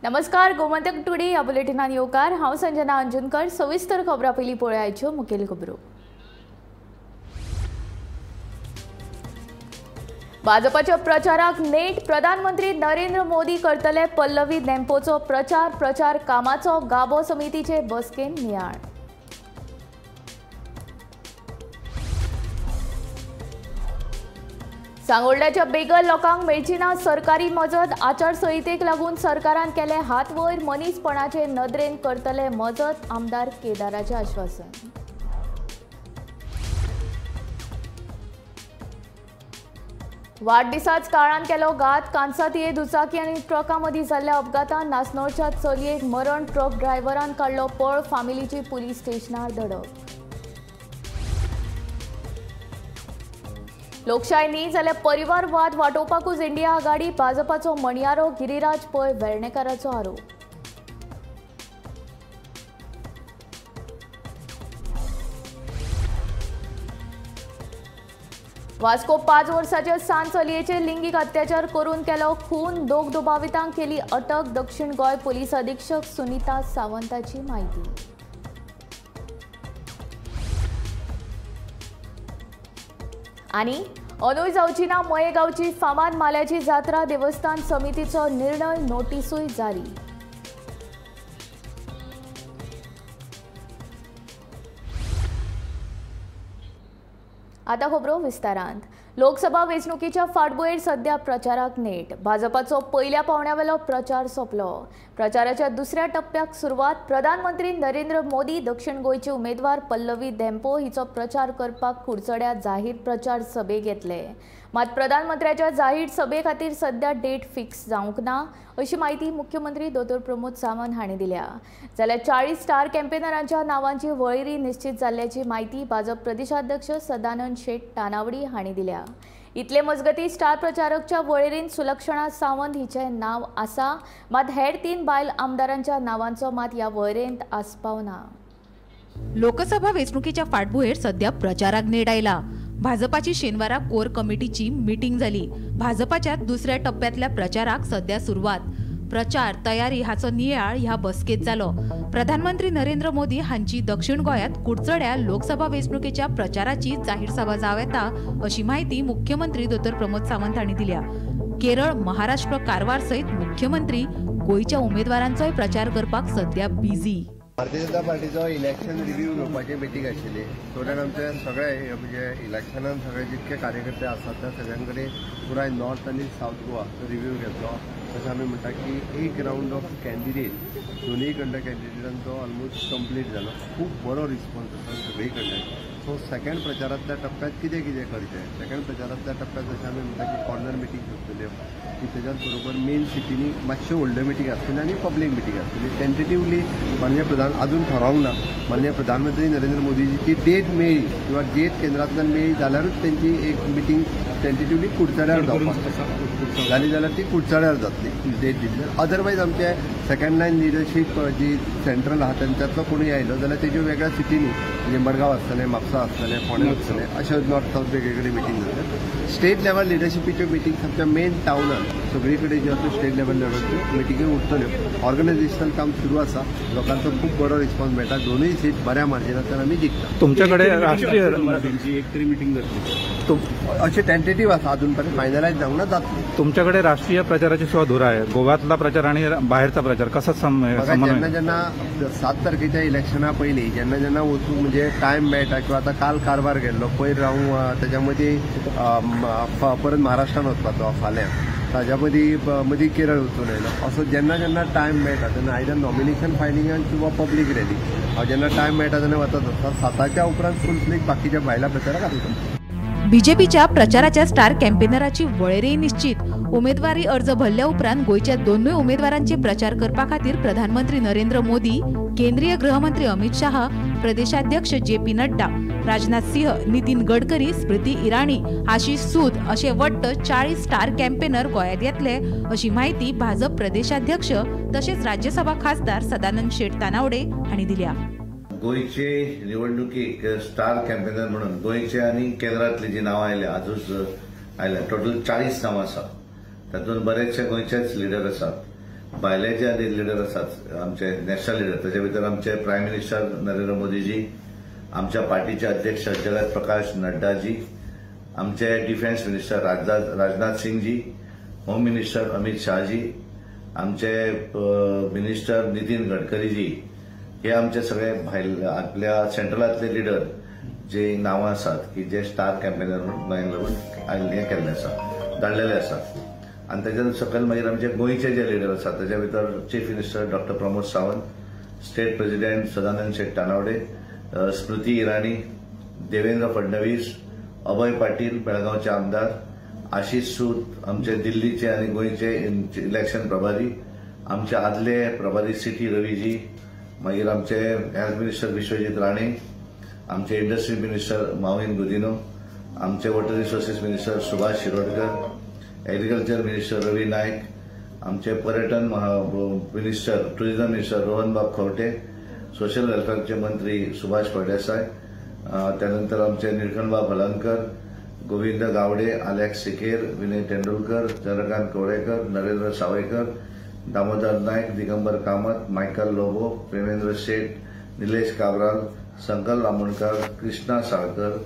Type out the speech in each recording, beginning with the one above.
नमस्कार, गोमंतक टुडे ह्या बुलेटिनान येवकार. हांव संजना अंजुनकर. सविस्तर खबरां पयलीं पळयाच्यो मुखेल खबरो. भाजपाच्या प्रचाराक नेट. प्रधानमंत्री नरेंद्र मोदी करतले पल्लवी धेंपोचो प्रचार. प्रचार कामाचो गाबो समितीचे बसकेन नियाळ. सांगोल्ड्याच्या बेगल लोकांक मेळची ना सरकारी मजत. आचारसंहितेक लागून सरकारान केले हात वयर. मनीसपणाचे नदरेन करतले मजत. आमदार केदाराचें आश्वासन. वाडदिसाच काळान केलो घात. कांसातीये दुचाकी आनी ट्रका मदीं जाल्ल्या अपघातान नासनोळच्या चलयेक मरण. ट्रक ड्रायव्हरान काडलो पळ. फामिलीची पुलीस स्टेशनार धडक. लोकशाय न्ही जाल्यार परिवारवाद वाटोवपाकूच इंडिया आघाडी. भाजपाचो म्हणयारो गिरिराज पै वेर्णेकाराचो आरोप. वास्को 5 वर्साच्या सान चलयेचेर लिंगीक अत्याचार करून केलो खून. दोग दुबावितांक केली अटक. दक्षिण गोंय पोलीस अधीक्षक सुनीता सावंताची म्हायती. आनी अनुय जावची ना मये गांवची फामाद माल्याची जात्रा. देवस्थान समितीचो निर्णय. नोटिसूय जारी. आतां खबरो विस्तारांत. लोकसभा वेंचणुकेच्या फाटभुंयेर सध्या प्रचाराक नेट. भाजपाचो पयल्या पावंड्यावेलो प्रचार सोंपलो. प्रचाराच्या दुसऱ्या टप्प्याक सुरवात. प्रधानमंत्री नरेंद्र मोदी दक्षिण गोंयचे उमेदवार पल्लवी धेंपो हिचो प्रचार करपाक कुडचड्यार जाहीर प्रचार सभेक येतले. मात प्रधानमंत्र्याच्या जाहीर सभे खातीर सध्या डेट फिक्स जावंक ना अशी म्हायती मुख्यमंत्री दोतोर प्रमोद सावंत हांणी दिल्या. जाल्यार 40 स्टार कॅम्पेनरांच्या नांवांची वळेरी निश्चित जाल्ल्याची म्हायती भाजप प्रदेशाध्यक्ष सदानंद शेट तानावडी हांणी दिल्या. इतले मजगती स्टार प्रचारकच्या वळेरीन सुलक्षणा सावंत हिचें नांव आसा. मात हेर 3 बायल आमदारांच्या नांवांचो मात ह्या वळेरेंत आस्पाव ना. लोकसभा वेंचणुकेच्या फाटभुंयेर सध्या प्रचाराक नेट आयला. भाजपाची शेनवारा कोर कमिटीची मीटिंग जाली. भाजपाच्या दुसऱ्या टप्प्यातल्या प्रचाराक सध्या सुरवात. प्रचार तयारी हाचो नियाळ ह्या बसकेत जालो. प्रधानमंत्री नरेंद्र मोदी हांची दक्षिण गोंयांत कुडचड्या लोकसभा वेंचणुकेच्या प्रचाराची जाहीर सभा जावं येता अशी म्हायती मुख्यमंत्री दोतोर प्रमोद सावंत हांणी दिल्या. केरळ, महाराष्ट्र, कारवार सयत मुख्यमंत्री गोंयच्या उमेदवारांचोय प्रचार करपाक सध्या busy. Bharatiya Janata पार्टीचो election review घेवपाची मिटींग आशिल्ली. सो that आमचे सगळे म्हणजे इलेक्शनान सगळे जितके कार्यकर्ते आसात त्या सगळ्यां कडेन पुराय नॉर्थ आनी सावथ गोवा रिव्यू घेतलो. तशें आमी म्हणटा की एक रावंड ऑफ कॅन्डिडेट दोनूय कडल्या कॅन्डिडेटांचो ऑलमोस्ट कंप्लीट जालो. खूब बरो रिस्पॉन्स आसा सगळी कडल्यान. सो सेकंड प्रचारांतल्या टप्प्यात कितें कितें करचें, सेकंड प्रचारांतल्या टप्प्यात जशें आमी म्हणटा की कॉर्नर मिटींग आसतल्यो की तेज्याच बरोबर मेन सिटीनी मातश्यो व्हडल्यो मिटींग आसतल्यो आनी पब्लीक मिटींग आसतली. टेंटेटिवली माननीय प्रधान अजून थारावंक ना. माननीय प्रधानमंत्री नरेंद्र मोदीजीची डेट मेळ्ळी किंवा डेट केंद्रांतल्यान मेळ्ळी जाल्यारूच तेंची एक मिटींग टेंटेटिवली कुडचड्यार जावपाक जाली जाल्यार ती कुडचड्यार जातली डेट दिली. अदरवायज आमचे सेकंड लायन लिडरशीप जी सेंट्रल आहा तेंच्यातलो कोणूय आयलो जाल्यार तेज्यो वेगळ्या सिटींनी म्हणजे मडगांव आसतलें, म्हापसा आसतलें, फोंडें आसतलें, अश्यो नॉर्थ सावथ वेगळे कडेन मिटींग जातल्यो. स्टेट लेवल लिडरशिपीच्यो मिटींग्स आमच्या मेन टावनान सगळी कडेन ज्यो आसा स्टेट लेवल लेवलच्यो मिटिंग्यो उरतल्यो. ऑर्गनायझेशनल काम सुरू आसा. लोकांचो खूब बरो रिस्पॉन्स मेळटा. दोनूय सीट बऱ्या मार्जिनांतल्यान आमी जिखता. तुमच्याकडे राष्ट्रीय एक तरी मिटींग जातली अशें टेंटेटिव्ह आसा, अजून पर्यंत फायनलायज जावंक ना, जातली. तुमच्याकडे राष्ट्रीय प्रचाराची सुद्धा धुरा आहे. गोव्यातला प्रचार आणि बाहेरचा प्रचार कसा जेन्ना जेन्ना 7 तारखेच्या इलेक्शना पयलीं जेन्ना जेन्ना वचूंक म्हणजे टायम मेळटा किंवा आतां काल कारवार गेल्लो, पयर हांव तेज्या मदीं परत महाराष्ट्रान वचपाचो फाल्यां, ताज्या मदीं मदीं केरळ वचून आयलो. असो जेन्ना जेन्ना टायम मेळटा तेन्ना आयदर नॉमिनेशन फायलिंगान किंवा पब्लीक रॅली हांव जेन्ना टायम मेळटा तेन्ना वचत आसता. 7च्या उपरांत फूल फ्लेज बाकीच्या भायल्या प्रचाराक आसता. बीजेपीच्या प्रचाराच्या स्टार कॅम्पेनराची वळेरी निश्चित. उमेदवारी अर्ज भरल्या उपरांत गोंयच्या दोनूय उमेदवारांचे प्रचार करपा खातीर प्रधानमंत्री नरेंद्र मोदी, केंद्रीय गृहमंत्री अमित शाह, प्रदेशाध्यक्ष जे पी नड्डा, राजनाथ सिंह, नितीन गडकरी, स्मृती इराणी, आशिष सूद असे वट्ट 40 स्टार कॅम्पेनर गोंयांत येतले अशी म्हायती भाजप प्रदेशाध्यक्ष तशेंच राज्यसभा खासदार सदानंद शेट तानावडे हांणी दिल्या. गोंयचे निवडणुकीक स्टार कॅम्पेनर म्हणून गोंयचे आनी केंद्रांतली जी नांवां आयल्या आजूच आयल्या टोटल 40 नांवां आसा. तातूंत बरेचशे गोंयचेच लिडर आसात. भायले जे लिडर आसात आमचे नॅशनल लिडर ताच्या भितर आमचे प्रायम मिनिस्टर नरेंद्र मोदीजी, आमच्या पार्टीचे अध्यक्ष जगत प्रकाश नड्डाजी, आमचे defence minister Rajnath Singhji, home minister Amit Shahji, आमचे मिनिस्टर नितीन गडकरीजी, हे आमचे सगळे भायले आपल्या सेंट्रलांतले लिडर जे नांवां आसात की जे स्टार कॅम्पेनर म्हणून गोंयांक लागून हें केल्लें आसा, धाडलेले आसात. आनी ताच्या सकयल मागीर आमचे गोंयचे जे लिडर आसात ताच्या भितर chief minister doctor Pramod Sawant, state president Sadanand Shet Tanavade, Smriti Irani, Devendra Fadnavis, Abhay Patil बेळगांवचे आमदार, आशिष सूत आमचे दिल्लीचे आनी गोंयचे इलेक्शन प्रभारी, आमचे आदले प्रभारी सी टी रवीजी, मागीर आमचे हेल्थ मिनिस्टर विश्वजीत राणे, आमचे इंडस्ट्री मिनिस्टर माविन गुदिनो, आमचे water resources minister Subhash Shirodkar, agriculture minister Ravi Naik, आमचे पर्यटन minister tourism minister रोहनबाब Khaunte, social वेलफेअरचे मंत्री सुभाष फळदेसाय, त्यानंतर आमचे निळकंठबाब हलंकर, गोविंद गावडे, आलेक्स सिकेर, विनय तेंडुलकर, चंद्रकांत कोळेकर, नरेंद्र सावयकर, दामोदर नायक, दिगंबर कामत, मायकल लोबो, प्रेमेंद्र शेट, निलेश काब्राल, संकल्प आमोणकर, कृष्णा साळकर,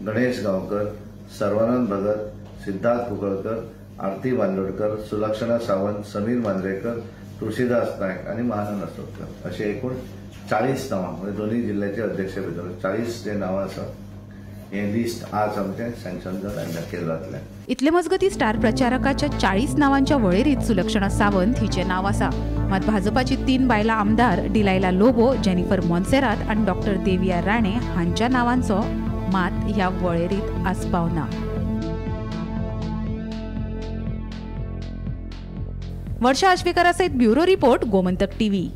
गणेश गांवकर, सर्वानंद भगत, सिद्धार्थ कुंकळकर, आरती बांदोडकर, सुलक्षणा सावंत, समीर मांजरेकर, तुळशीदास नायक आणि महानंद असोदकर असे एकूण 40 नावां म्हणजे दोन्ही जिल्ह्याचे अध्यक्ष भितर 40 जे नावां आसात हे लिस्ट आज आमचें सँक्शन जावन केलं जातलें. इतले मजगती स्टार प्रचारकाच्या 40 नावांच्या वळेरीत सुलक्षणा सावंत हिचें नांव आसा. मात भाजपाची 3 बायलां आमदार डिलायला लोबो, जेनिफर मोन्सेरात आनी डॉक्टर देविया राणे हांच्या नावांचो मात ह्या वळेरीत आस्पाव ना. वर्षा आश्वेकरा सहित ब्युरो रिपोर्ट, गोमंतक टीव्ही.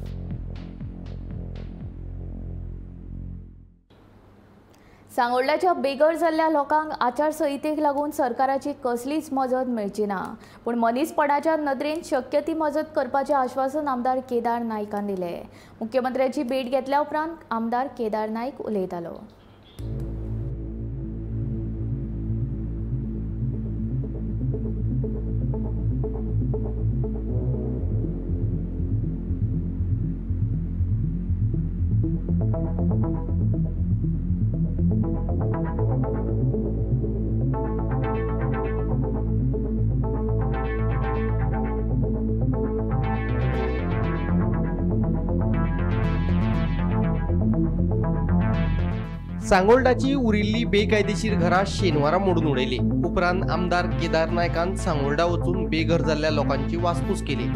सांगोल्ड्याच्या बेघर जाल्ल्या लोकांक आचारसंहितेक लागून सरकाराची कसलीच मजत मेळची ना, पूण मनीसपणाच्या नदरेन शक्य ती मजत करपाचें आश्वासन आमदार केदार नायकान दिलें. मुख्यमंत्र्याची भेट घेतल्या उपरांत आमदार केदार नायक उलयतालो. सांगोल्डाची उरिल्ली बेकायदेशीर घरां शेनवारा मोडून उडयली. उपरांत आमदार केदार नायकान सांगोल्डा वचून बेघर जाल्ल्या लोकांची वासपूस केली.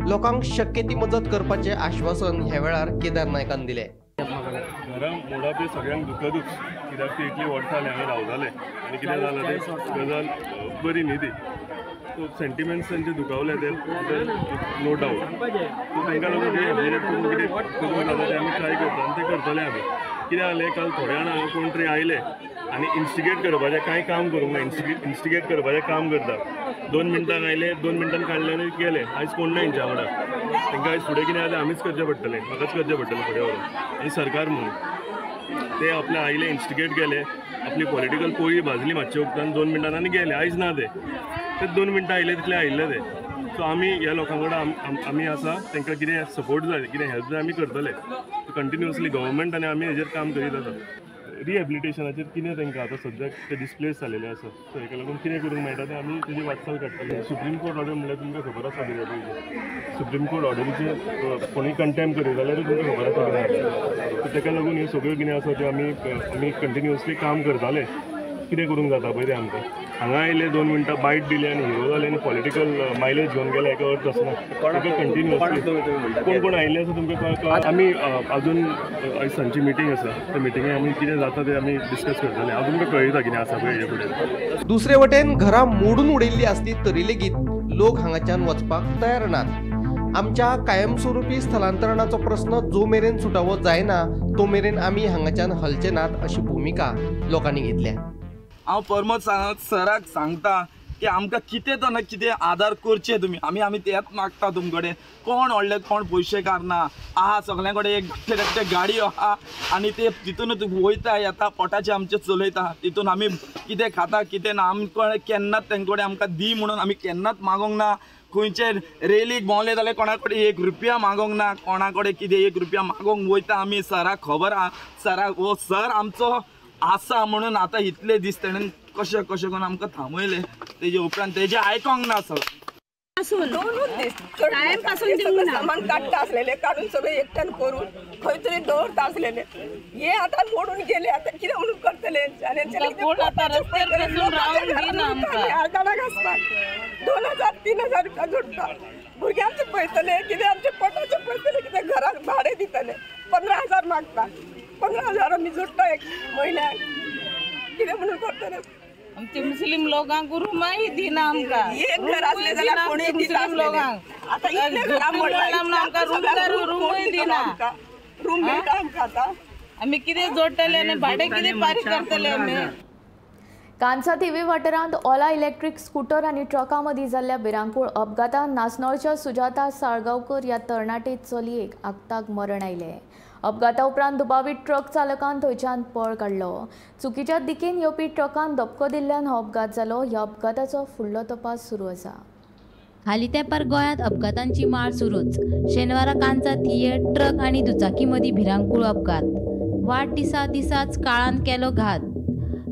लोकांक शक्य ती मजत करपाचें आश्वासन ह्या वेळार केदार नायकान दिलें. घरां मोडप हें सगळ्यांक दुखदूच, कित्याक ती इतली वर्सां जालीं हांगा रावताले आनी कितें जालां तें गजाल बरी न्ही ती. सो सेंटिमेंट्स तांचे दुखावले ते नो डावट. सो तांकां लागून रिहॅबिलिटेट करून कितें करूंक जाता तें आमी ट्राय करता आनी तें करतले आमी. कितें जालें काल थोड्या जाणां कोण तरी आयले आनी इन्स्टिगेट करपाचें कांय काम करूंक ना, इन्स्टिगेट करपाचें काम करता. 2 मिनटां आयले, 2 मिनटान काडले आनी गेले. आयज कोण ना हेंच्या वांगडा, तांकां आयज फुडें कितें जालें आमीच करचें पडटलें, म्हाकाच करचें पडटलें फुडें व्हरून. आनी सरकार म्हणून ते आपले आयले, इन्स्टिगेट केले, आपली पॉलिटिकल पोळी भाजली मातशे उपरांत 2 मिनटान आनी गेले. आयज ना ते 2 मिनटां आयले तितले आयिल्ले ते. सो आमी ह्या लोकां कडेन आमी आसा, तांकां कितें सपोर्ट जाय, कितें हेल्प जाय आमी करतले. कंटिन्युअसली गव्हर्मेंट आनी आमी हेजेर काम करीत आसा. रिहॅबिलिटेशनाचेर कितें तांकां आतां सद्याक ते डिस्प्लेस जालेले आसा, सो हेका लागून कितें करूंक मेळटा तें आमी तेजी वाटचाल काडटले. सुप्रीम कोर्ट ऑर्डर म्हणल्यार तुमकां खबर आसा कितें पयलीं सुप्रीम कोर्ट ऑर्डरीचेर कोणूय कंटेम्प करीत जाल्यार तुमकां खबर आसा कितें. सो ताका लागून ह्यो सगळ्यो कितें आसा त्यो आमी कंटिन्युअसली काम करताले. कितें करूंक जाता पळय तें आमकां. हांगा आयले 2 मिनटां बायट दिली आनी हिरो जाले आनी पॉलिटिकल मायलेज घेवन गेले, हेका अर्थ आसना. ताका कंटिन्युअसली कोण कोण आयिल्ले आसा तुमकां आमी अजून आयज सांजची मिटींग आसा, त्या मिटिंगे आमी कितें जाता तें आमी डिस्कस करतले. हांव तुमकां कळयता कितें आसा पळय हेजे फुडें. दुसरे वटेन घरां मोडून उडयल्ली आसली तरी लेगीत लोक हांगाच्यान वचपाक तयार नात. आमच्या कायमस्वरूपी स्थलांतरणाचो प्रस्न जो मेरेन सुटावो जायना तो मेरेन आमी हांगाच्यान हलचे नात अशी भुमिका लोकांनी घेतल्या. हांव प्रमोद सराक सांगता की आमकां कितें तो ना कितें आदार करचें तुमी. आमी तेंच मागता तुमचे कडेन. कोण व्हडले कोण पयशेकार ना आहा, सगळ्यां कडेन एक धाकटे धाकटे गाडयो आहा आनी ते तितूनच वयता येता, पोटाचें आमचें चलयता. तितून आमी कितें खाता कितें ना, आमकां केन्नाच तेंचे कडेन आमकां दी म्हणून आमी केन्नाच मागोंक ना. खंयचे रेलीक भोंवले जाल्यार कोणा कडेन 1 रुपया मागोंक ना, कोणा कडेन कितें 1 रुपया मागोंक वयता आमी. सराक खबर आहा, सराक हो सर आमचो आसा म्हणून आतां इतले दीस तेणेन कशें कशें करून आमकां थांबयलें. तेजे उपरांत तेजें आयकोंक ना सर. टायम पासून सामान काडटा आसलेले, काडून सगळें एकट्यान करून खंय तरी दवरता आसलेले. हे आतां मोडून गेले, आतां कितें म्हणून करतले? आर्दां घासपाक 2000 3000 रुपया जोडटा. भुरगे आमचे पळयतले कितें, आमचे पोटाचें पळयतले कितें, घराक भाडें दितले. 15,000 मागता, 15,000 आमी जोडटा एक म्हयन्याक, कितें म्हणून करतले? आमचे मुस्लिम लोकांक रुमाय दिना आमकां. एक घर आसलें जाल्यार कोणूय दिता लोकांक, आतां इतले घरां मोडला, रुमूय दिना. रूम मेळटा आमकां आतां. आमी कितें जोडटले आनी भाडें कितें फारीक करतले आमी? कांसा थिवी वाठारांत ओला इलेक्ट्रीक स्कूटर आनी ट्रका मदीं जाल्ल्या भिरांकूळ अपघातांत नासनोळच्या सुजाता साळगांवकर ह्या तरणाटे चलयेक आक्ताक मरण आयलें. अपघाता उपरांत दुबावीत ट्रक चालकान थंयच्यान पळ काडलो. चुकीच्या दिकेन येवपी ट्रकान धपको दिल्ल्यान हो अपघात जालो. ह्या अपघाताचो फुडलो तपास सुरू आसा. हालीं तेंपार गोंयांत अपघातांची माळ सुरूच. शेनवारा कांसा थिये ट्रक आनी दुचाकी मदीं भिरांकूळ अपघात. वाडदिसा दिसाच काळान केलो घात.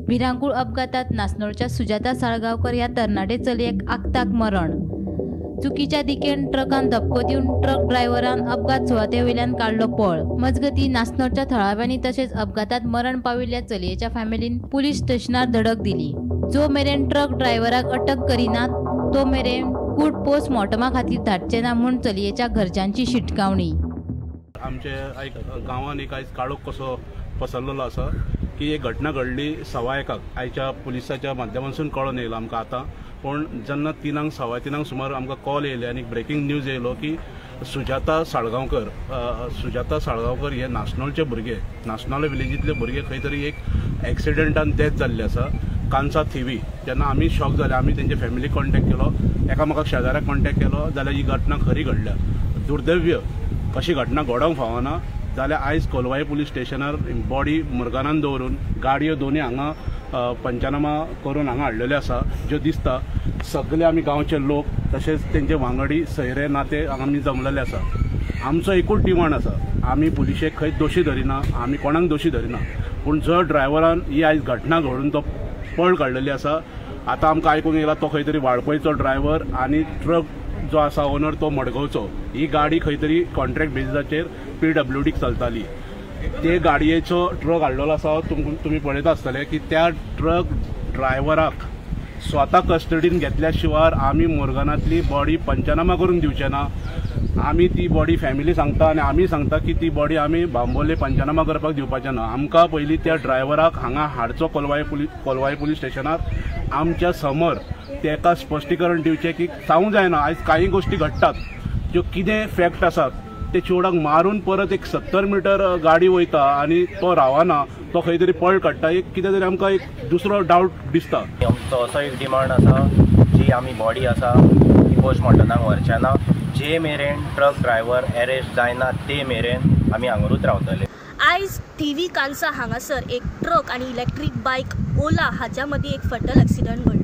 भिरांकूळ अपघातात नासनोळच्या सुजाता साळगांवकर ह्या तरणाटे चलयेक आक्ताक मरण. चुकीच्या दिकेन ट्रकान धपको दिवन ट्रक ड्रायव्हरान अपघात सुवाते वयल्यान काडलो पळ. मजगतीं नासनोळच्या थळाव्यांनी तशेंच अपघातात मरण पाविल्ल्या चलयेच्या फॅमिलीन पुलीस स्टेशनार धडक दिली. जो मेरेन ट्रक ड्रायव्हराक अटक करिनात तो मेरेन कूड पोस्टमॉर्टमा खातीर धाडचे ना म्हूण चलयेच्या घरच्यांची शिटकावणी. आमचे एक गांवांत एक आयज काळोख कसो पसरलेलो आसा की एक घटना घडली 1:15 आयच्या पुलिसाच्या माध्यमांतसून कळोन येयला आमकां आतां. पूण जेन्ना 3:00 3:15 सुमार आमकां कॉल येयले आनी ब्रेकींग न्यूज येयलो की सुजाता साळगांवकर हे नासनोळचे भुरगे, नासनोळे विलेजींतले भुरगे खंय तरी एक एक्सिडंटान डेथ जाल्ले आसा कांसा थिवी. तेन्ना आमी शॉक जाले. आमी तेंचे फॅमिलीक कॉन्टेक्ट केलो, एकामेकाक शेजाऱ्याक कॉन्टेक्ट केलो, जाल्यार ही घटना खरी घडल्या. दुर्दैव्य अशी घटना घडोवंक फावना. जाल्यार आयज कोलवाई पुलीस स्टेशनार बॉडी मुर्गानान दवरून गाडयो दोनूय हांगा पंचनामा करून हांगा हाडलेल्यो आसा ज्यो दिसता. सगळे आमी गांवचे लोक तशेंच तेंचे वांगडी सयरे नाते हांगा आमी जमलेले आसा. आमचो एकूच डिमांड आसा, आमी पुलिशेक खंय दोशी धरिना, आमी कोणाक दोशी धरिना, पूण जो ड्रायव्हरान ही आयज घटना घडून तो पळ काडलेली आसा. आतां आमकां आयकूंक येयला तो खंय तरी वाळपयचो ड्रायव्हर आनी ट्रक जो आसा ओनर तो मडगांवचो. ही गाडी खंय तरी कॉन्ट्रॅक्ट बेजिसाचेर PWDक चलताली. ते गाडयेचो ट्रक हाडलेलो आसा. तुमी पळयता आसतले की त्या ट्रक ड्रायव्हराक स्वता कस्टडीन घेतल्या शिवाय आमी मोर्गानांतली बॉडी पंचनामा करून दिवचे ना. आमी ती बॉडी फॅमिली सांगता आनी आमी सांगता की ती बॉडी आमी बांबोले पंचनामा करपाक दिवपाचे ना. आमकां पयलीं त्या ड्रायव्हराक हांगा हाडचो कोलवाई पुलीस स्टेशनार, आमच्या समोर तेका स्पश्टीकरण दिवचें की सांगूंक जायना. आयज कांय गोश्टी घडटात ज्यो कितें फॅक्ट आसात ते चेवडाक मारून परत एक 70 मिटर गाडी वयता आनी तो रावना, तो खंय तरी पळ काडटा. एक कितें तरी आमकां एक दुसरो डावट दिसता. आमचो असो एक डिमांड आसा जी आमी बॉडी आसा ती पोस्टमॉर्टमाक व्हरचे ना. जे मेरेन ट्रक ड्रायव्हर अरेस्ट जायना ते मेरेन आमी हांगारूच रावतले. आयज थिवी कांसा हांगासर एक ट्रक आनी इलेक्ट्रीक बायक ओला हाच्या मदीं एक फटल एक्सिडंट घडलो.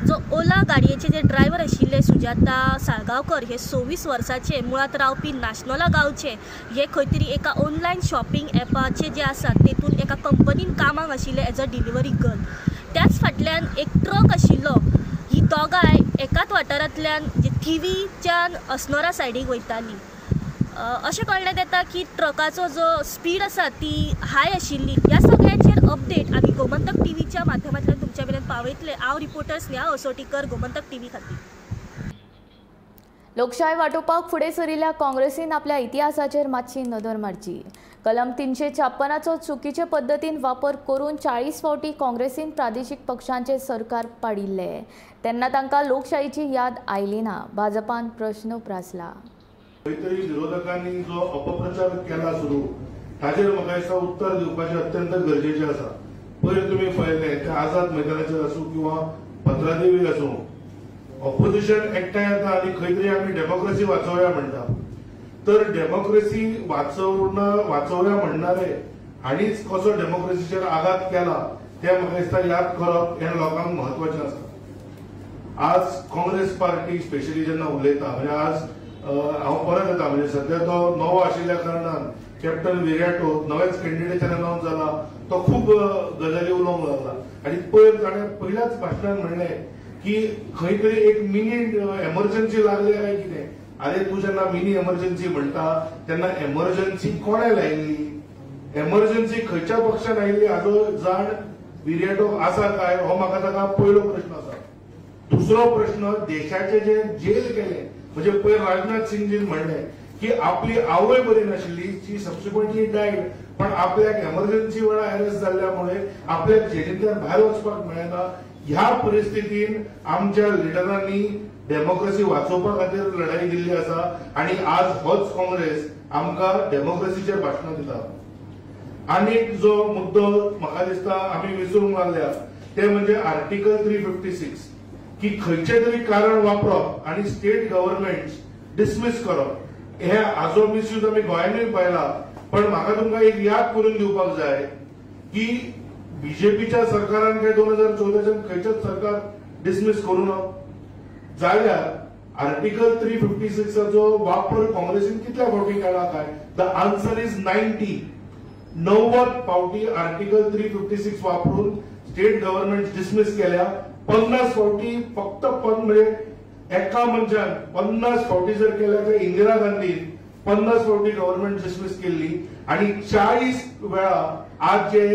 जो ओला गाडयेचे जे ड्रायव्हर आशिल्ले सुजाता साळगांवकर हे 26 वर्साचे मुळांत रावपी नाशनोला गांवचे, हे खंय तरी एका ऑनलायन शॉपिंग एपाचे जे आसा तेतून एका कंपनीन कामाक आशिल्ले एज अ डिलिव्हरी गर्ल. त्याच फाटल्यान एक ट्रक आशिल्लो. ही दोगांय एकाच वाठारांतल्यान जे थिवीच्यान अस्नोरा सायडीक वयताली. अशें कळण्यात येता की ट्रकाचो जो स्पीड आसा ती हाय आशिल्ली. ह्या सगळ्यांचेर अपडेट आमी गोमंतक टीव्हीच्या माध्यमांतल्यान तुमच्या मेरेन पावयतले. हांव रिपोर्टर स्नेहा असोटीकर, गोमंतक टीव्ही खातीर. लोकशाय वाटोवपाक फुडें सरिल्ल्या काँग्रेसीन आपल्या इतिहासाचेर मातशी नदर मारची. कलम 356 चुकीचे पद्दतीन वापर करून 40 फावटी काँग्रेसीन प्रादेशीक पक्षांचे सरकार पाडिल्ले तेन्ना तांकां लोकशाहीची याद आयली ना. भाजपान प्रश्न उप्रासला. खंय तरी विरोधकांनी जो अपप्रचार केला सुरू ताचेर म्हाका दिसता उत्तर दिवपाचें अत्यंत गरजेचें आसा. पयर तुमी पळयलें ते आझाद मैदानाचेर आसूं किंवा पत्रादेवी आसूं, ऑपोजिशन एकठांय येता आनी खंय तरी आमी डेमोक्रेसी वाचोवया म्हणटा. तर डेमोक्रेसी वाचोवया म्हणणारे हांणीच कसो डेमोक्रेसीचेर आघात केला तें म्हाका दिसता याद करप हें लोकांक म्हत्वाचें आसा. आज काँग्रेस पार्टी स्पेशली जेन्ना उलयता म्हणजे आज हांव परत येता म्हणजे सध्या तो नवो आशिल्ल्या कारणान कॅप्टन विरियाटो नवेच कॅन्डिडेट अनाउन्स जाला, तो खूब गजाली उलोवंक लागला आनी पयर ताणें पयल्याच भाशणान म्हणलें की खंय तरी एक मिनी एमर्जन्सी लागली काय कितें. अरे तूं जेन्ना मिनी एमर्जन्सी म्हणटा तेन्ना एमर्जन्सी कोणें लायिल्ली, एमर्जन्सी खंयच्या पक्षान आयिल्ली हाजो जाण विरियाटो आसा काय हो म्हाका ताका पयलो प्रश्न आसा. दुसरो प्रश्न, देशाचे जे जेल केले म्हणजे पयर राजनाथ सिंगजीन म्हणलें की आपली आवय बरी नाशिल्ली, ती सबसिक्वंटली डायड, पण आपल्याक एमर्जन्सी वेळार अरेस्ट जाल्ल्यामुळे आपल्याक जेलींतल्यान भायर वचपाक मेळना. ह्या परिस्थितीन आमच्या लिडरांनी डेमोक्रेसी वाचोवपा खातीर लढाई दिल्ली आसा आनी आज होच काँग्रेस आमकां डेमोक्रेसीचेर भाशणां दिता. आनी जो मुद्दो म्हाका दिसता आमी विसरूंक लागल्या ते म्हणजे आर्टिकल 356 की खंयचें तरी कारण वापरप आनी स्टेट गव्हर्नमेंट डिसमीस करप, हे हाजो मिसयूज आमी गोंयांनूय पळयला. पण म्हाका तुमकां एक याद करून दिवपाक जाय की बीजेपीच्या सरकारान काय 2014 खंयचेच सरकार डिसमीस करूं ना जाल्यार आर्टिकल 356 वापर काँग्रेसीन कितल्या फावटी केला काय? The answer is 90. 90 फावटी आर्टिकल 356 वापरून स्टेट गव्हर्नमेंट डिसमीस केल्या. 50 फावटी फक्त म्हणजे एका मनशान 50 फावटी जर केल्या तर इंदिरा गांधीन 50 फावटी गव्हर्नमेंट डिसमीस केल्ली आनी 40 वेळा आज जे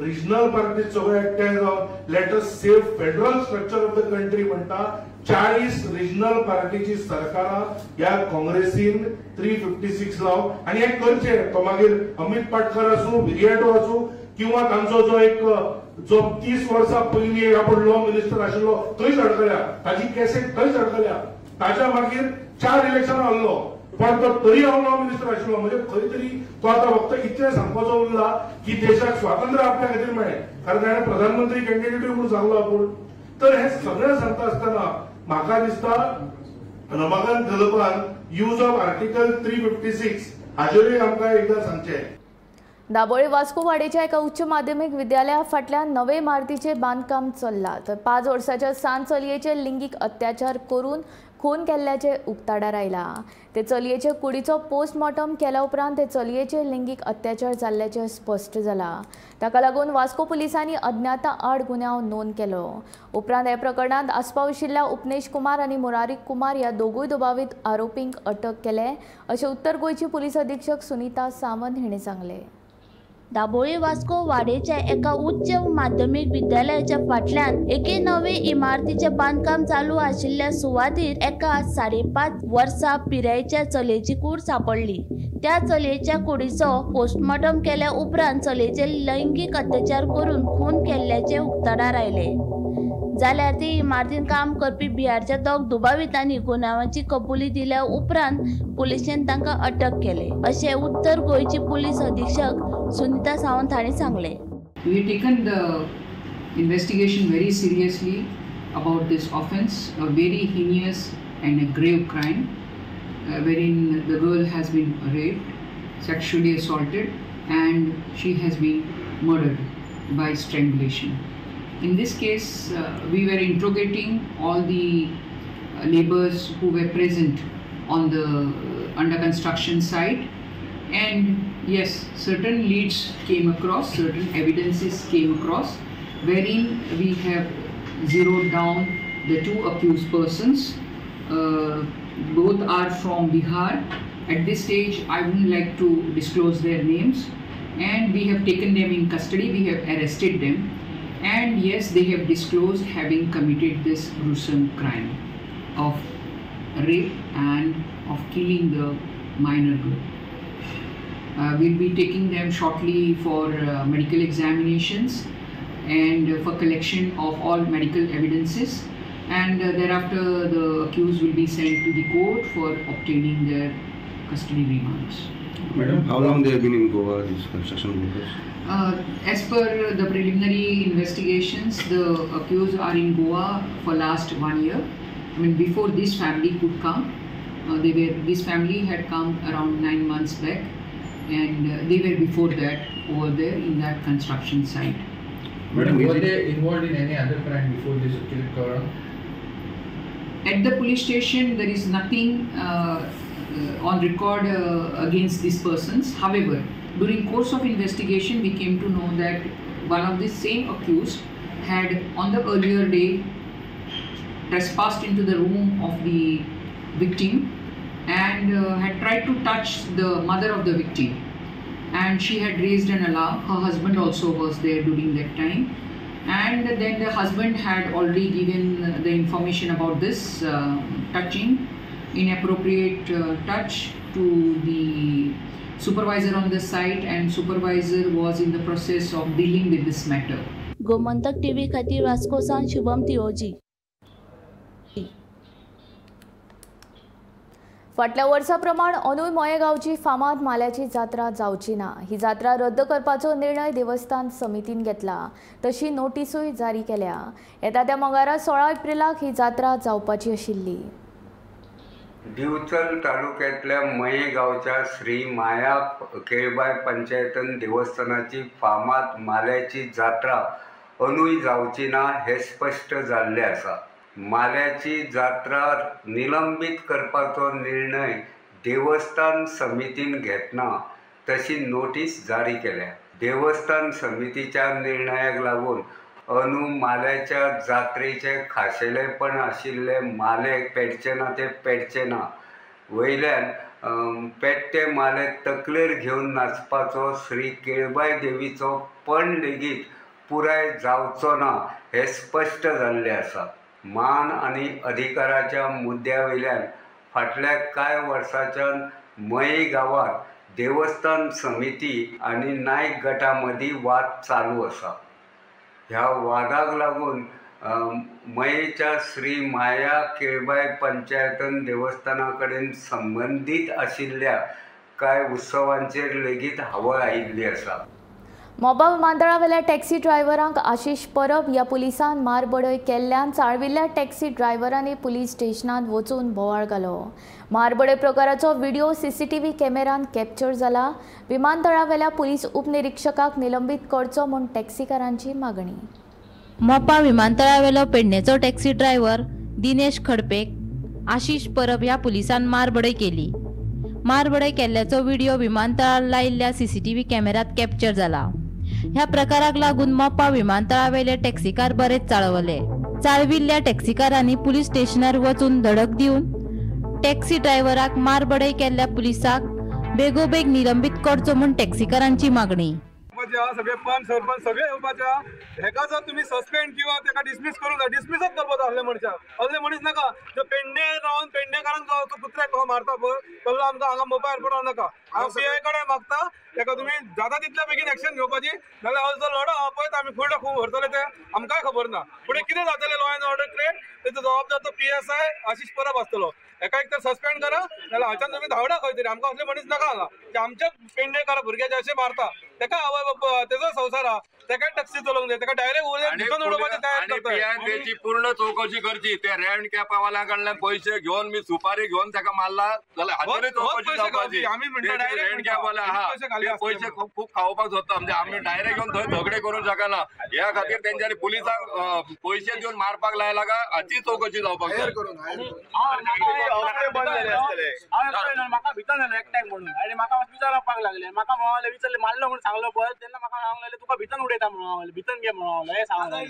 रिजनल पार्टी सगळे एकठांय जावन let us save federal structure of the country म्हणटा, 40 रिजनल पार्टीची सरकारां ह्या काँग्रेसीन 356 लावन आनी हें करचें. तो मागीर अमित पाटकर आसूं, विरियाटो आसूं किंवा तांचो जो एक जो 30 वर्सां पयलीं आपूण लॉ मिनिस्टर आशिल्लो थंयच अडकल्या, ताजी कॅसेट थंयच अडकल्या, ताच्या मागीर 4 इलेक्शनां हरलो पण तो तरी हांव लॉ मिनिस्टर आशिल्लो. म्हणजे खंय तरी तो आतां फक्त इतलें सांगपाचो उरला की देशाक स्वातंत्र्य आपल्या खातीर मेळ्ळें, कारण ताणें प्रधानमंत्री कॅन्डिडेटूय म्हणून सांगलो आपूण. तर हें सगळें सांगता आसतना म्हाका दिसता रमाकांत खलपान यूज ऑफ आर्टिकल 356 हाचेरूय आमकां एकदां सांगचें. दाबोळी वास्को वाडेच्या एका उच्च माध्यमिक विद्यालया फाटल्यान नवे इमारतीचें बांदकाम चल्लां तर 5 वर्साच्या सान चलयेचेर लिंगीक अत्याचार करून खून केल्ल्याचें उक्ताडार आयलां. ते चलयेचे कुडीचो पोस्टमॉर्टम केल्या उपरांत ते चलयेचेर लिंगीक अत्याचार जाल्ल्याचें स्पश्ट जालां. ताका लागून वास्को पुलिसांनी अज्ञाता आड गुन्यांव नोंद केलो. उपरांत ह्या प्रकरणांत आस्पाव आशिल्ल्या उपनेश कुमार आनी मुरारी कुमार ह्या दोगूय दुबावीत आरोपींक अटक केले अशें उत्तर गोंयची पुलीस अधीक्षक सुनीता सावंत हिणें सांगलें. दाबोळी वास्को वाडेच्या एका उच्च माध्यमिक विद्यालयाच्या फाटल्यान एके नवे इमारतीचे बांदकाम चालू आशिल्ल्या सुवातीर एका 5.5 वर्सां पिरायेच्या चलयेची कूड सांपडली. त्या चलयेच्या कुडीचो पोस्टमॉर्टम केल्या उपरांत चलयेचेर लैंगीक अत्याचार करून खून केल्ल्याचे उक्ताडार आयले. जाल्यार ते इमारतीन काम करपी बिहारच्या 2 दुबावितांनी गुन्यांवाची कबुली दिल्या उपरांत पुलिशेन तांकां अटक केले अशें उत्तर गोंयची पुलीस अधीक्षक सुनीता सावंत हांणी सांगलें. We have taken the investigation very seriously about this offence, a very heinous and a grave crime wherein the girl has been raped, sexually assaulted and she has been murdered by strangulation. In this case, we were interrogating all the laborers who were present on the under construction site, and yes, certain leads came across, certain evidences came across, wherein we have zeroed down the 2 accused persons. Both are from Bihar. At this stage, I wouldn't like to disclose their names, and we have taken them in custody, we have arrested them. And yes, they have disclosed having committed this gruesome crime of rape and of killing the minor girl. We'll be taking them shortly for medical examinations and for collection of all medical evidences, and thereafter the accused will be sent to the court for obtaining their custody remands. Madam, how long they have been in Goa, these construction workers? As per the preliminary investigations, the accused are in Goa for last 1 year. I mean, before this family could come, this family had come around 9 months back, and they were before that over there in that construction site. Madam, were they involved in any other crime before this accused? At the police station, there is nothing on record against these persons. However, during course of investigation, we came to know that one of the same accused had on the earlier day trespassed into the room of the victim and had tried to touch the mother of the victim, and she had raised an alarm. Her husband also was there during that time, and then the husband had already given the information about this touching, inappropriate touch to the supervisor on the site, and supervisor was in the process of dealing with this matter. Gomantak TV खातीर वास्को सावन शुभम तियोजी. फाटल्या वर्सा प्रमाण अंदूय मयेगांवची फामाद माल्याची जात्रा जावची ना. ही जात्रा रद्द करपाचो निर्णय देवस्थान समितीन घेतला, तशी नोटिसूय जारी केल्या. येता त्या मंगळारा 16 एप्रिलाक ही जात्रा जावपाची आशिल्ली. दिवचल तालुक्यातल्या मये गांवच्या श्री माया केळबाय पंचायतन देवस्थानाची फामाद माल्याची जात्रा अंदूय जावची ना हे स्पश्ट जाल्लें आसा. माल्याची जात्रा निलंबीत करपाचो निर्णय देवस्थान समितीन घेतना तशी नोटीस जारी केल्या. देवस्थान समितीच्या निर्णयाक लागून अंदू माल्याच्या जात्रेचे खाशेलेपण आशिल्ले माले पेटचे ना ते पेटचे ना, वयल्यान पेट्टे माले तकलेर घेवन नाचपाचो श्री केळबाय देवीचो पण लेगीत पुराय जावचो ना हे स्पश्ट जाल्लें आसा. मान आनी अधिकाराच्या मुद्द्या वयल्यान फाटल्या कांय वर्सांच्यान मये गांवांत देवस्थान समिती आनी नायक गटा मदीं वाद चालू आसा. ह्या वादाक लागून मयेच्या श्री माया केळबाय पंचायतन देवस्थाना कडेन संबंदीत आशिल्ल्या कांय उत्सवांचेर लेगीत हावळ आयिल्ली आसा. मोपा विमानतळावेल्या टॅक्सी ड्रायव्हरांक आशिष परब ह्या पुलिसान मारबडय केल्ल्यान चाळविल्ल्या टॅक्सी ड्रायव्हरांनी पुलीस स्टेशनांत वचून बोवाळ घालो. मारबडय प्रकाराचो व्हिडिओ सीसीटीव्ही कॅमेरान कॅप्चर जाला. विमानतळावेल्या पुलीस उपनिरीक्षकाक निलंबीत करचो म्हूण टॅक्सीकारांची मागणी. मोपा विमानतळावेलो पेडणेचो टॅक्सी ड्रायव्हर दिनेश खडपेक आशिष परब ह्या पुलिसान मारबडय केली. मारबडय केल्ल्याचो व्हिडिओ विमानतळार लायिल्ल्या सीसीटीव्ही कॅमेरात कॅप्चर जाला. ह्या प्रकाराक लागून मोपा विमानतळावेले टॅक्सीकार बरेच चाळवले. चाळविल्ल्या टॅक्सीकारांनी पुलीस स्टेशनार वचून धडक दिवन टॅक्सी ड्रायव्हराक मारबडय केल्ल्या पुलिसाक बेगोबेग निलंबीत करचो म्हूण टॅक्सीकारांची मागणी. सगळे पंच सरपंच सगळे येवपाचे, हेका जर तुमी सस्पेंड किंवा तेका डिसमीस करूंक जाय. डिसमीसच करपाचो असले मनशाक, असले मनीस नाका जो पेडणे रावन पेडणेकारांक कुत्र्याक कसो मारता पळय तसलो आमकां हांगा मोपा एअरपोर्टार नाका. हांव पी I कडेन मागता तेका तुमी जाता तितल्या बेगीन एक्शन घेवपाची, नाजाल्यार असो लढो आहा पळय आमी फुडलो खूब व्हरतले ते आमकांय खबर ना. फुडें कितें जातलें लॉ एंड ऑर्डर क्रिएट तेचो जबाबदार तो PSI Ashish Parab आसतलो. एका एक तर सस्पेंड करा, नाजाल्यार हाच्यान तुमी धांवडा खंय तरी. आमकां असले मनीस नाका हांगा ते आमच्या पेडणेकार भुरग्याचे अशें मारता. तेका आवय बापूय तेजो संवसार आहा, तेका टॅक्सी चलोवंक जाय, तेका डायरेक्ट उदकान उडोवपाची तयारी करता. तेची पूर्ण चवकशी करची. ते रेंट कॅपावाल्या कडल्यान पयशे घेवन मी सुपारी घेवन तेका मारला जाल्यार हाचेरूय चवकशी जावपाची. रेंट कॅपवाले आहा ते पयशे खूब खावपाक सोदता, म्हणजे आमी डायरेक्ट येवन थंय झगडे करूंक शकना. ह्या खातीर तेंच्यांनी पुलिसांक पयशे दिवन मारपाक लायला काय हाची चवकशी जावपाक जाय. म्हाका भितर जालो एकट्याक म्हणून आनी म्हाका विचारपाक लागले. म्हाका म्हणून विचारले मारलो म्हणून सांगलो पळय, तेन्ना म्हाका सांगलें लागले तुका भितर उडयता म्हणून, भितर घे म्हणून हें सांगलें.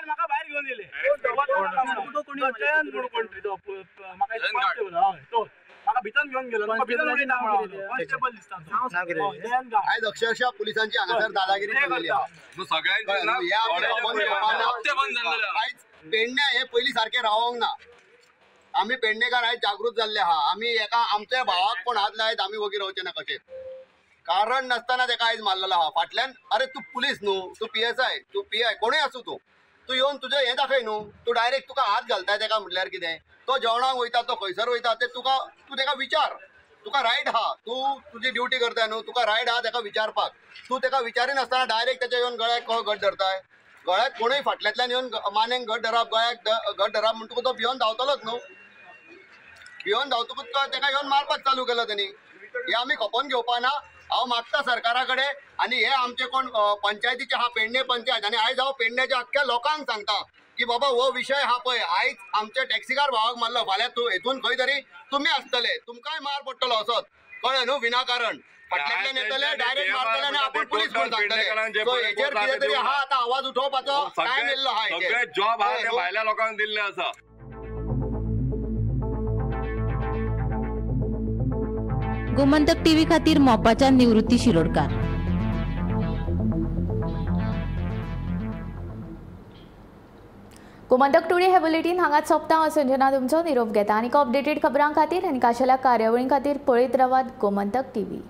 म्हाका भायर घेवन येयले जयंत म्हणून कोण तरी तो म्हाका तो म्हाका भितर घेवन गेलो, म्हाका भितर उडयता म्हणून कॉन्स्टेबल दिसता. आयज अक्षरशः पुलिसांची हांगासर दादागिरी चल्लेली आहा. आयज पेडण्या हे पयलीं सारकें रावोंक ना. आमी पेडणेकार आयज जागृत जाल्ले आहा. आमी एका आमच्या भावाक कोण हात लायत आमी वगी रावचे ना कशें, कारण नासतना तेका आयज मारलेलो आहा फाटल्यान. अरे तूं पुलीस न्हू, तूं PSI, तूं PI, कोणूय आसूं तूं, तूं येवन तुजें हें दाखय न्हू. तूं डायरेक्ट तुका हात घालताय तेका म्हटल्यार कितें? तो जेवणाक वयता, तो खंयसर वयता ते तुका, तूं तेका विचार. तुका रायट आहा, तूं तुजी ड्युटी करताय न्हू, तुका रायट आहा तेका विचारपाक. तूं तेका विचारिनासतना डायरेक्ट तेच्या येवन गळ्याक कसो घट धरताय. गळ्याक कोणूय फाटल्यांतल्यान येवन मानेक घट धरप, गळ्याक घट धरप म्हणटकूच तो भिवन धांवतलोच न्हू. भिवन धांवतकूच तेका येवन मारपाक चालू केलो तेणी. हें आमी खपोवन घेवपा ना. हांव मागता सरकारा कडेन. आनी हे आमचे कोण पंचायतीचे आहा पेडणे पंचायत, आनी आयज हांव पेडण्याच्या अख्ख्या लोकांक सांगता की बाबा हो विशय हा पळय आयज आमच्या टॅक्सीकार भावाक मारलो, फाल्यां तूं हेतून खंय तरी तुमी आसतले, तुमकांय मार पडटलो असोच, कळ्ळें न्हू, विनाकारण फाटल्यांतल्यान येतले डायरेक्ट मारतले आनी आपूण पुलीस म्हणून सांगतले. सो हेचेर कितें तरी आहा आतां आवाज उठोवपाचो टायम येयल्लो आहा. सगळे जॉब आहा ते भायल्या लोकांक दिल्ले आसा. गोमंतक टीव्ही खातीर मोपाच्या निवृत्ती शिरोडकार. गोमंतक टुडे हे बुलेटीन हांगाच सोंपता. हांव संजना तुमचो निरोप घेता आनी अपडेटेड खबरां खातीर आनी खाशेल्या कार्यावळीं खातीर पळयत रावात गोमंतक टीव्ही.